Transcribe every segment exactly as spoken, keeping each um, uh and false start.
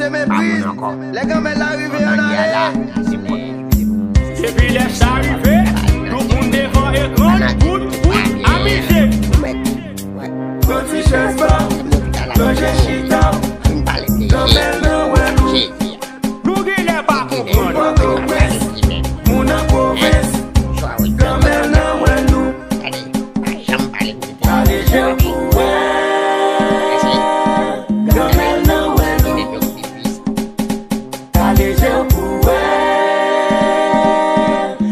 Lè granmè la rive, ann ale. Depi lè sa rive, tout moun devan ekran, tout moun amize. Pran ti chèz ba, ranje chita, granmè nan wè nou. Nou genlè pa konprann. Pòtoprens, moun nan pwovens, granmè nan wè nou. Gade je w pou wè, granmè nan wè nou. Gade je w pou wè,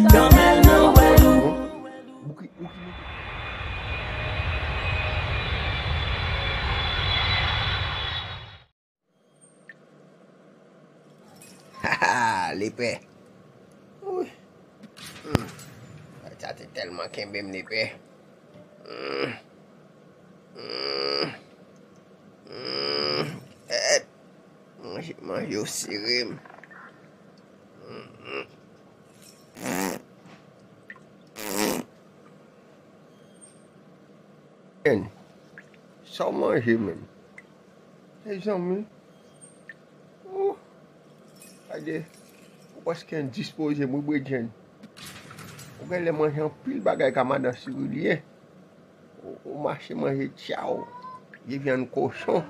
granmè nan wè nou. Haha, lepè. Wi. Hmm. Sa te tèlman kenbe m, lepè. Hmm. Hmm. Hmm. Èt. Manje, manje yo sere m. Hmm. Sa w manje menm? Mezanmi. Oh. Gade, ou prèske endispoze m wi, Bredjenn. Ou genlè manje anpil bagay ka madan Sirilyen. Ou, ou mache manje tchaw, vye vyann kochon,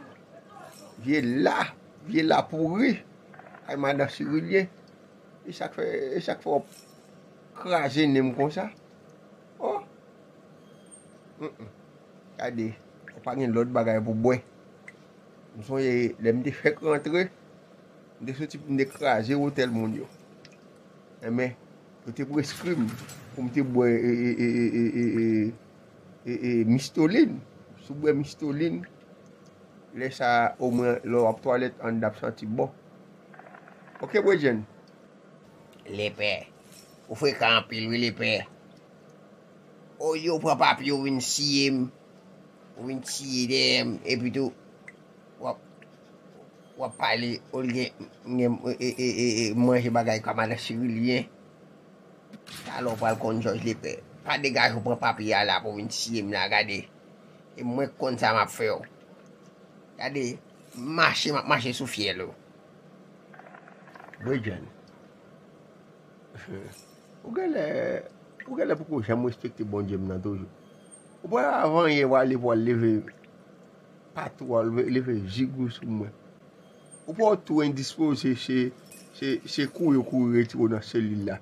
vye la, vye la pouri, ay madan Sirilyen. E sa k fè, e sa k fè w ap kraze nen m konsa? Oh! Mm, mm. Gade, ou pa gen lòt bagay pou bwè. M sonje lè m te fèk rantre, m te soti pou m te kraze wotèl moun yo. Enben, yo te preskri m pou m te bwè, e, e, mistolin. Si w bwè mistolin, lè sa a, omwen, lè w ap twalèt, ann ap santi bon. Oke, Bredjenn. Lepè, ou frekan anpil wi, lepè. Olye w pran papye w vin siye m, ou vin siye dèyè m, epi tou, w ap, w ap pale, olye gen, e, e, e, e, manje bagay kòm madan Sirilyen. Talè w pral konn jòj, lepè. Pa degaje w pran papye a la pou w vin siye m la, gade. E mwen k konn sa m ap fè w. Gade, mache, m ap mache sou fyèl ou. Bredjenn. Ou genlè, ou genlè poko janm respekte Bondye m nan toujou. Ou pa avanyen w ale pou al leve patou a, leve, leve jig ou sou mwen. Ou pa tou endispoze, se, se, se kouri ou kouri retire w nan selil la.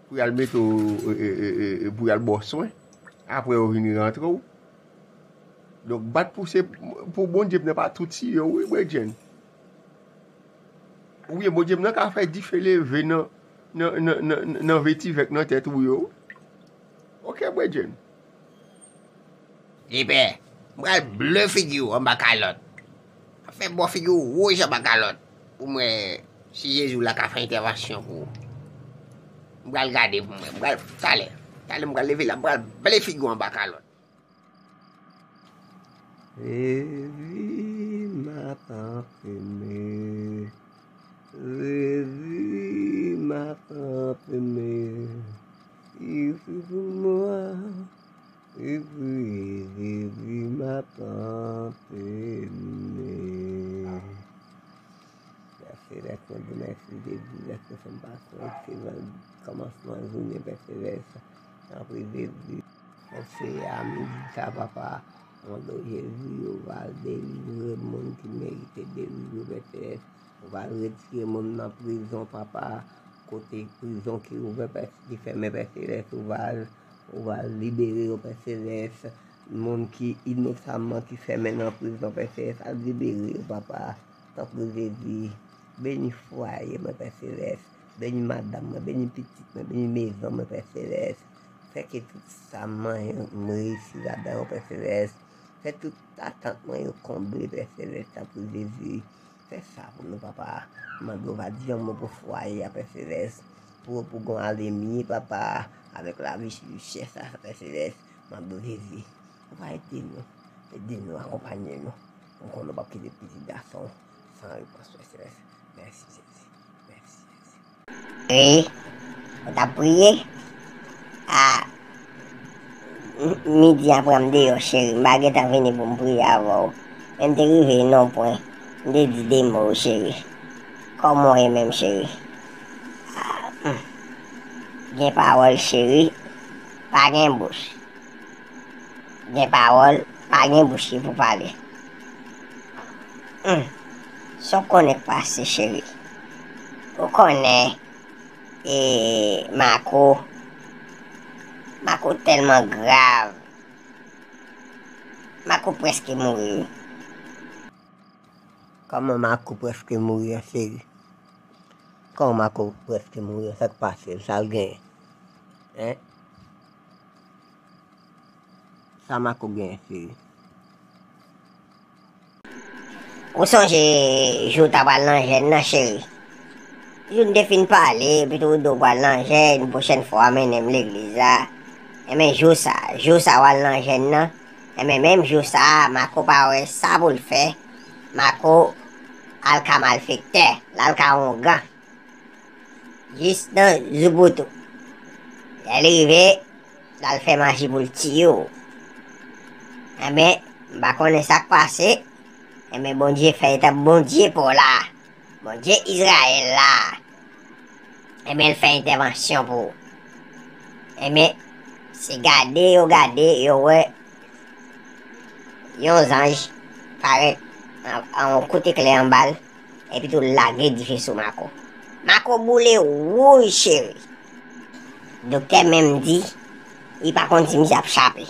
Pou y al mete w, e, e, e, e, pou y al ba w swen. Apre yo vin rantre w. Donk, bat pou se, pou Bondye m nan pa tou tiye w, wi, Bredjenn. Oubyen Bondye m nan ka fè dife leve nan, nan, nan, nan, nan vetivèk nan tèt ou yo. Oke, Bredjenn. Lepè, m pral ble figi w anba kalòt. M ap fè bò figi w wouj anba kalòt. Pou m wè si Jezi w la ka fè entèvansyon pou ou. M pral gade pou mwen. M pral, talè. Talè m pral leve la, m pral ble figi w anba kalòt. Jezi, m a tanpe men. Jezi, m a tanpe men. Jezi, pou mwen. Jezi, Jezi, m a tanpe men. Pè Selès, mwen di w mèsi, Jezi, lè ke fè m pase yon ekselan kòmansman jounen, Pè Selès. Tanpri, Jezi. Mèsi a midi sa, papa. Nan non de Jezi, ou va delivre moun ki merite delivre, Pè Selès. Ou va retire moun nan prizon, papa. Kote prizon ki ouvè, Pè, ki fèmen, Pè Selès, ou va, ou va libere yo, Pè Selès. Moun ki inosanman ki fèmen nan prizon, Pè Selès, al libere yo, papa. Tanpri, Jezi, beni fwaye mwen, Pè Selès. Beni madanm mwen, beni pitit mwen, beni mezon mwen, Pè Selès. Fè ke tout sa m manyen, m reyisi ladan yo, Pè Selès. Fè tout atant mwen yo konble, Pè Selès, tanpri, Jezi. Fè sa pou nou, papa. Mande w va di yon mo pou fwaye a, Pè Selès. Pou, pou gon alemye, papa, avèk lavi richès sa, Pè Selès. Mande w, Jezi. Ou va ede nou. Ede nou, akonpanye nou. M konnen w p ap kite pitit gason w san repons, Pè Selès. Mèsi, Jezi. Mèsi, Jezi. Wi. Ou t ap priye? A, m-, midi a pran m deyò, cheri. M pa gentan vini pou m priye avè w. Men m te rive non pwen. M te di de mo, cheri. Kòman w ye menm, cheri? Ah, hmm. Gen pawòl, cheri, pa gen bouch. Gen pawòl, pa gen bouch ki pou pale. Hmm. Sa w konnen k pase, cheri? Ou konnen, e, Mako, Mako tèlman grav. Mako prèske mouri, wi. Kòman Mako prèske mouri an, cheri? Kòman Mako prèske mouri an? Sa k pase l? Sa l genyen? Hein? Sa Mako genyen, cheri? Ou sonje jou w ta pral nan jèn nan, cheri? Jou n te fin pale, epi tou w di w pral nan jèn, pwochèn fwa w a mennen m legliz la. Enben, jou sa, jou sa w al nan jèn nan, enben, menm jou sa a, Mako pa wè sa pou l fè. Mako al ka malfektè, l al ka oungan. Jis nan zouboutou. Lè l rive, l al fè maji pou l tiye w. Enben, m pa konnen sa k pase. Enben, Bondye fè etan Bondye pa w la. Bondye Izrayèl la. Enben, l fè entèvansyon pou ou. Enben, se gade yo gade, yo wè yon zanj parèt an, an yon kout eklè anba l, epi tou lage dife sou Mako. Mako boule wouj, cheri. Doktè menm di, li pa konn si misye ap chape.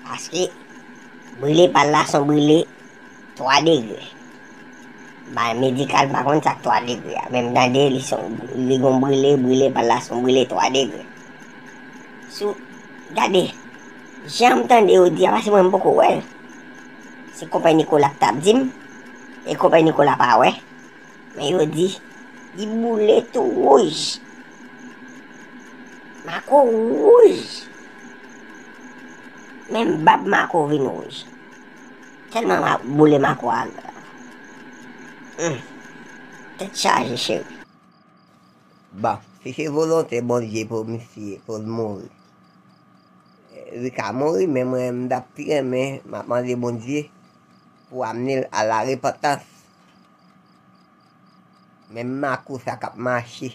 Paske brile pa l la se yon brile twa degre. Bay medikal pa konn sa k twa degre a. Men m tande li se yon, li gon brile, brile pa l la se yon brile twa degre. Sou, gade, jan m tande yo di a, paske mwen m poko wè l. Se konpè Nikola k t ap di m, e konpè Nikola pa wè. Men yo di, li boule tou wouj. Mako wouj. Menm bab Mako vin wouj. Tèlman ma-, boule Mako a grav. Hmm. Tèt chaje, cheri. Bon, si se volonte Bondye pou misye, pou l mouri, li ka mouri, men mwen, m t ap pi renmen, m ap mande Bondye pou amene l a la repantans. Men Mako sa k ap mache,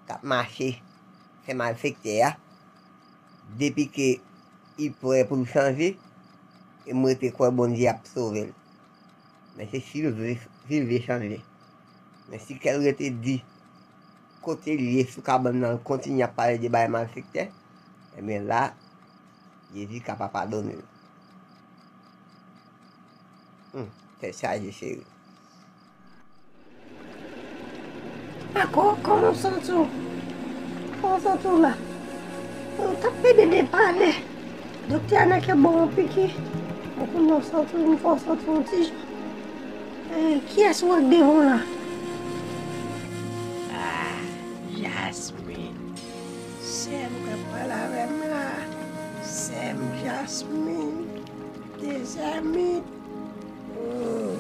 k ap mache, fè malfektè a, depi ke li prè pou l chanje, e m rete kwè Bondye ap sove l. Men se si l vle, si l vle chanje. Men si kè l rete di, kote l ye sou kabann nan, l kontinye ap pale de bagay malfektè, ebyen la, Jezi ka pa padone l. Hmm, tèt chaje, cheri. Mako, kòman w santi w? Kòman w santi w la? Ou t ap plede de pale. Doktè a nan kè ba w yon piki. Bon, kounye a w santi w, m fè w santi w yon ti jan. Eh, kiyès ou wè k devan w la? Ah, Jasmine. Sè m k ap pale avè m la. Sè m Jasmine. Dezèmi. Oh,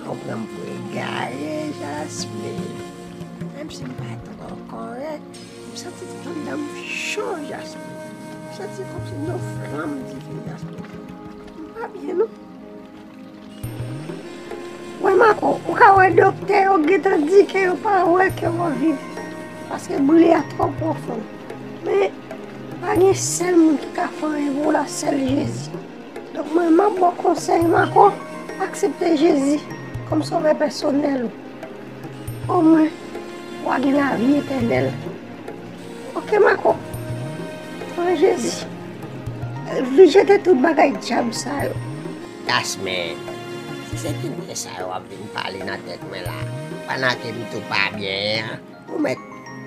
ou pran m pou egare, Jasmine. Menm si m pa twò kòrèk, m santi tout anndan m cho, Jasmine. M santi kòmsi yon flanm dife, Jasmine. M pa byen, non. Wè, Mako, ou ka wè doktè yo gentan di ke yo pa wè ke w ap viv, paske brile a twò pwofon. Men, pa gen sèl moun ki ka fè anyen pou w la, sèl Jezi. Donk, mwen, m ap ba w konsèy, Mako, aksepte Jezi kòm sovè pèsonèl ou. Omwen, w a gen lavi etènèl. Oke, Mako. Pran Jezi. Vin jete tout bagay dyab sa yo. Jasmine, si se ti byen sa yo w ap vin pale nan tèt mwen la, pandan ke m tou pa byen an, ou mèt,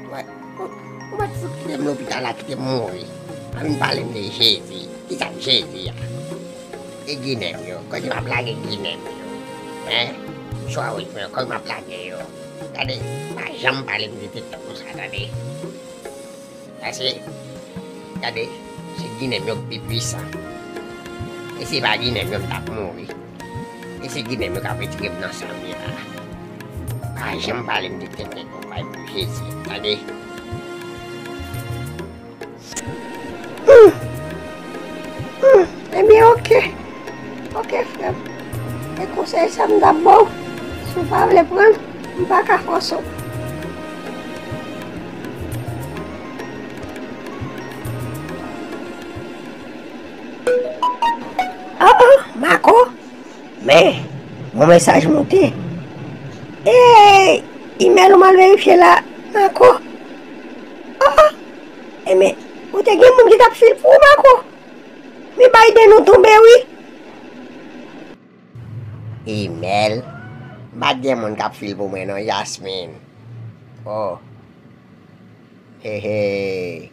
ou mèt, ou, ou mèt fout kite m lopital la, kite m mouri. Pa vin pale m de Jezi. Kisa k Jezi a? E Ginen m yo, kote m ap lage Ginen m yo? Hein? Chwa wouj mwen yo, kote m ap lage yo? Gade, pa janm pale m de tèt konsa, tande. Paske, gade, se Ginen m yo k pi pwisan. E si se pa Ginen m yo, m t ap mouri. E se Ginen m yo k ap retire m nan sa m ye la. Pa janm pale m de tèt nèg konpay pou Jezi, tande. Hmm. Hmm. Ebyen, oke. Oke, frè m. E konsèy sa m t ap ba w, si w pa vle pran l, M pa ka fòse w. Ah, ah, Mako. Men, yon mesaj moute. E, imèl ou m al verifye la, Mako. Ah, ah. E men, ou te gen moun ki t ap fil pou ou, Mako. Men Biden ou tonbe, wi. Imèl. M pa t gen moun k ap fil pou mwen non, Yasmine. Oh. He, he.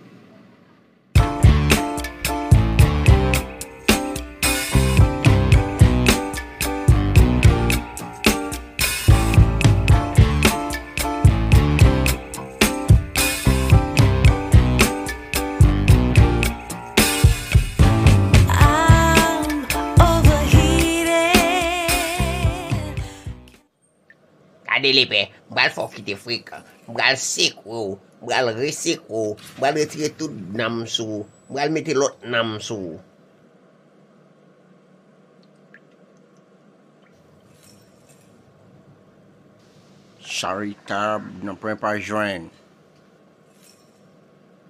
I'm overheated. Gade lepè, m pral fè w kite frekan. M pral sekwe w, m pral resekwe w, m pral retire tout nanm sou ou, m pral mete lòt nanm sou ou. Charitab, nan pwen pa jwenn.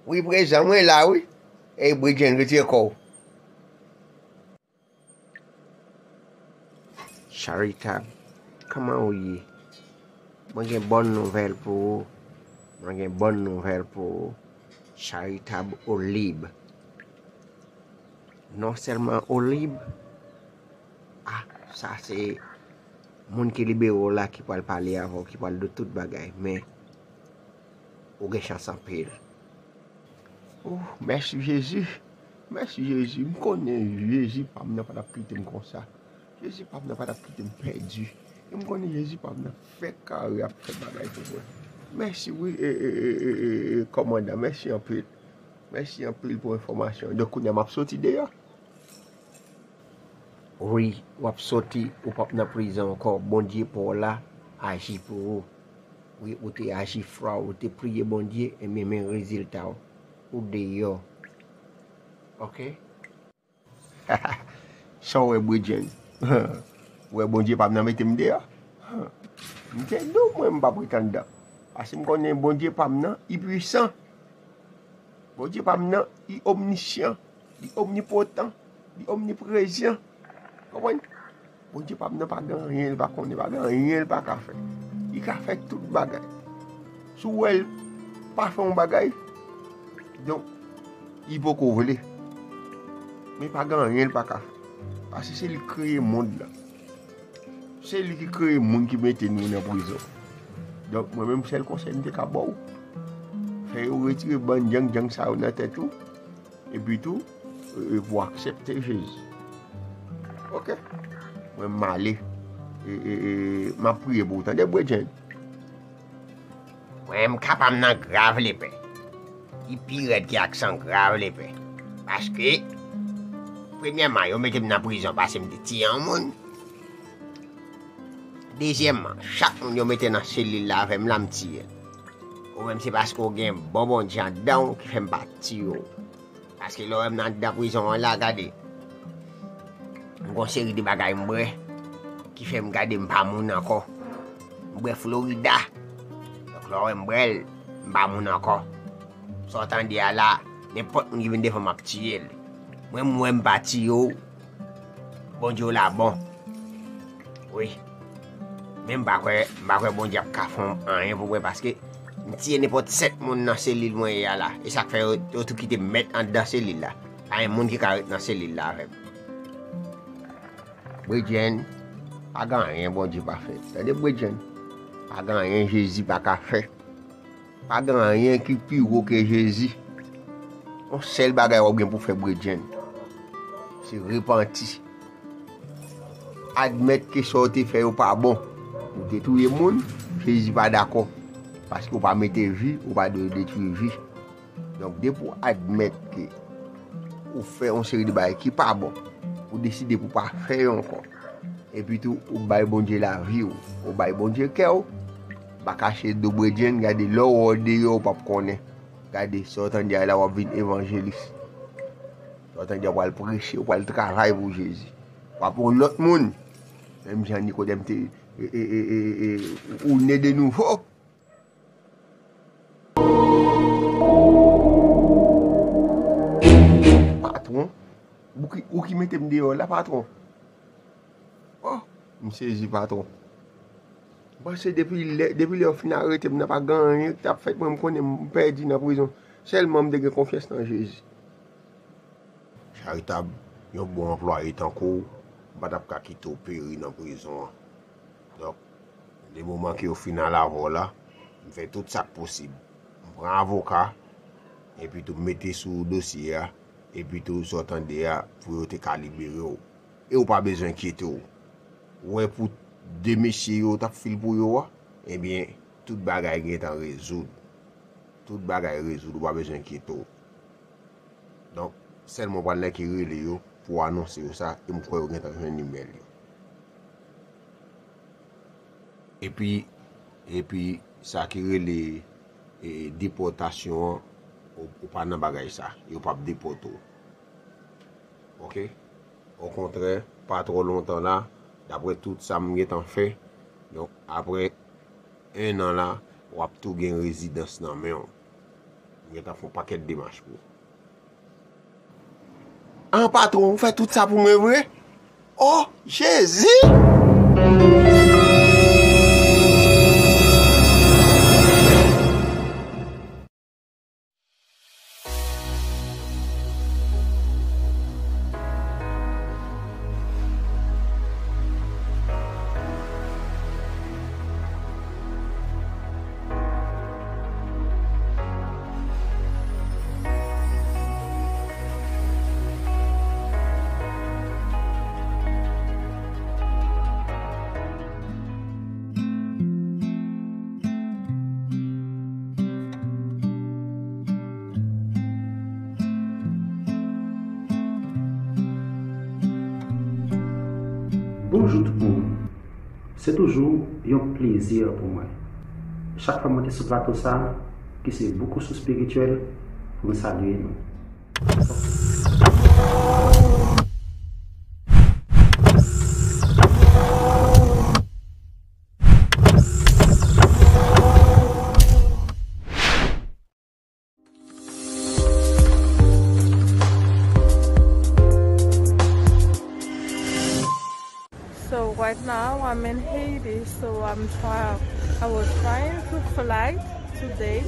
Wi, prezan, mwen la, wi. Ey, Bredjenn, retire kò w. Charitab, kòman ou ye? Mwen gen bòn nouvèl pou ou. Mwen gen bòn nouvèl pou ou. Charitab ou lib. Non sèlman ou lib, ah, sa se moun ki libere w la ki pral pale avè w, ki pral di w tout bagay, men ou gen chans anpil. Oh, mèsi Jezi. Mèsi Jezi. M konnen Jezi pa m nan pa t ap kite m konsa. Jezi pa m nan pa t ap kite m pèdi. E m konnen Jezi pa m nan fè kare ap fè bagay pou mwen. Mèsi wi, e, e, e, e, e, e, kòmandan. Mèsi anpil. Mèsi anpil pou enfòmasyon. Donk, kounye a m ap soti deyò. Wi, w ap soti, ou p ap nan prizon ankò. Bondye pa w la aji pou ou. Wi, ou te aji fwa, ou te priye Bondye, ebyen, men rezilta w. Ou deyò. Oke? Sa w wè, Bredjenn? Ou wè Bondye pa m nan mete m deyò? M te di w, mwen, m p ap ret anndan. Paske m konnen Bondye pa m nan, li pwisan. Bondye pa m nan, li omnisyan, li omnipotan, li omniprezan. Konprann? Bondye pa m nan pa gen anyen li pa konnen, pa gen anyen li pa ka fè. Li ka fè tout bagay. Si w wè l pa fè yon bagay, donk, li poko vle. Men pa gen anyen li pa ka fè. Paske se li k kreye mond lan. Se li ki kreye moun ki mete nou nan prizon. Donk, mwen menm, sèl konsèy m te ka ba w, fè yo retire bann djang djang sa yo nan tèt ou, epi tou, e, e, pou w aksepte Jezi. Oke? Mwen, m ale. E, e, e, m ap priye pou ou, tande, Bredjenn? Mwen menm, ka pa m nan grav lepè. Li pi rèd ke aksan grav lepè. Paske, premyèman, yo mete m nan prizon paske m te tiye yon moun. Dezyèmman, chak moun yo mete nan selil la avè m la, m tiye l. Ou menm, se paske w gen bon Bondye anndan w ki fè m pa tiye w. Paske lè w wè m nan anndan prizon an la, gade, m gon seri de bagay m bwè ki fè m gade m pa moun ankò. M bwè Florida. Donk, lè w wè m bwè l, m pa moun ankò. Sa w tande a la, nenpòt moun ki vin devan m ap tiye l. Mwen, m wè m pa tiye w, Bondye w la bon. Wi. Men m pa kwè, m pa kwè Bondye ap ka fè anyen pou mwen, paske m tiye nenpòt sèt moun nan selil mwen ye a la. E sa k fè yo, yo tou kite m mèt anndan selil la. Pa gen moun ki ka ret nan selil la avè m. Bredjenn, pa gen anyen Bondye pa fè. Tande, Bredjenn, pa gen anyen Jezi pa ka fè. Pa gen anyen ki pi wo ke Jezi. Yon sèl bagay w ap gen pou fè, Bredjenn, se repanti. Admèt ke sa w te fè yo pa bon. Ou te touye moun, Jezi pa dakò. Paske w pa mete vi, ou pa dwe detwi vi. Donk, depi w admèt ke ou fè yon seri de bagay ki pa bon, ou deside pou w pa fè yo ankò. Epi tou, ou bay Bondye lavi w, ou bay Bondye kè w. Pa kache do, Bredjenn, gade, lè w wè w deyò, ou p ap konnen. Gade, sa w tande a la, w ap vin evanjelis. Sa w tande a, w pral preche, w pral travay pou Jezi. W ap yon lòt moun. Menm jan Nikodèm te, E, e, e, e, e, ou ne de nouvo. Patwon, ou ki, ou ki mete m deyò la, patwon. Oh, m sezi, patwon. M panse depi lè, depi lè yo fin arete m nan, pa gen anyen ki t ap fèt mwen, m konnen m pèdi nan prizon. Sèlman m te gen konfyans nan Jezi. Charitab, yon bon anplwaye tankou w, m pa t ap ka kite w peri nan prizon an. Donk, le moman ke yo fin al avè w la, m fè tout sa k posib. M pran avoka, epi tou m mete sou dosye a, epi tou sa w tande a, pou yo te ka libere w. E w pa bezwen enkyete w. Ou wè pou de mesye yo t ap fil pou yo a, ebyen, tout bagay gentan rezoud. Tout bagay rezoud, ou pa bezwen enkyete w. Donk, sèlman w pral nèk ki rele yo pou w anonse yo sa, e m kwè yo gentan jwenn imèl yo. Epi, epi, sa ki rele, e, depòtasyon an, ou, ou pa nan bagay sa, yo p ap depòte w. Oke? Okontrè, pa twò lontan la, daprè tout sa m gentan fè, donk, aprè en an la, w ap tou gen rezidans nan men w. M gentan fè yon pakèt demach pou ou. An, patwon, ou fè tout sa pou mwen vre? Oh, Jezi! Bonjou tout moun. Se toujou yon plezi pou mwen. Chak fwa mwen te sou plato sa, ki se Book ou Sous Espirityèl, pou m salye nou. So right now I'm in Haiti, so I'm try I was trying to fly today